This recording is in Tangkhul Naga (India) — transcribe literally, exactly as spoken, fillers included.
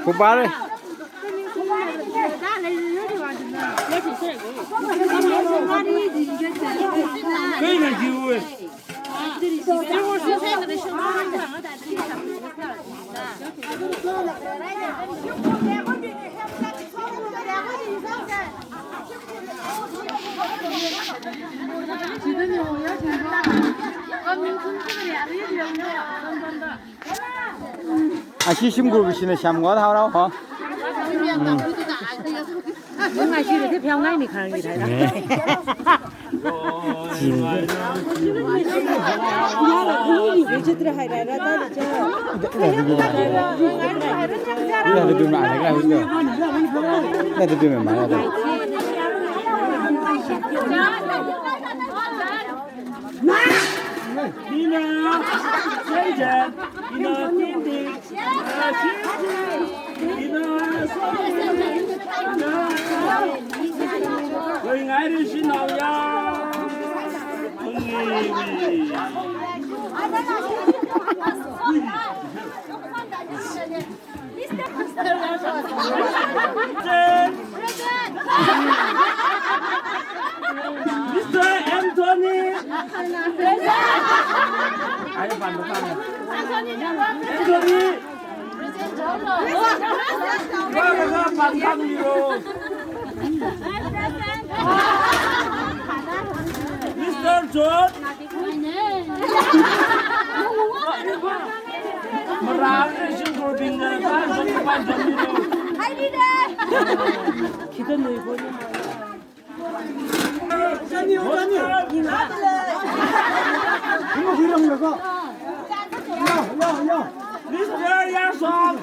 Kupare. Ashi shim group shina sham ngot haorao ho. Ngai shi de phyang ngai mi khang yi thai na. Jin. Vichitra hai ra ra ta. Ina, Seijan, ina, Tindi, ina, Sisi, ina, Sisi, ina, Sisi. Koi ngairi shinao ya. Mungi, wi. Mister Anthony. Anthony. Mister John. Mister Yasong.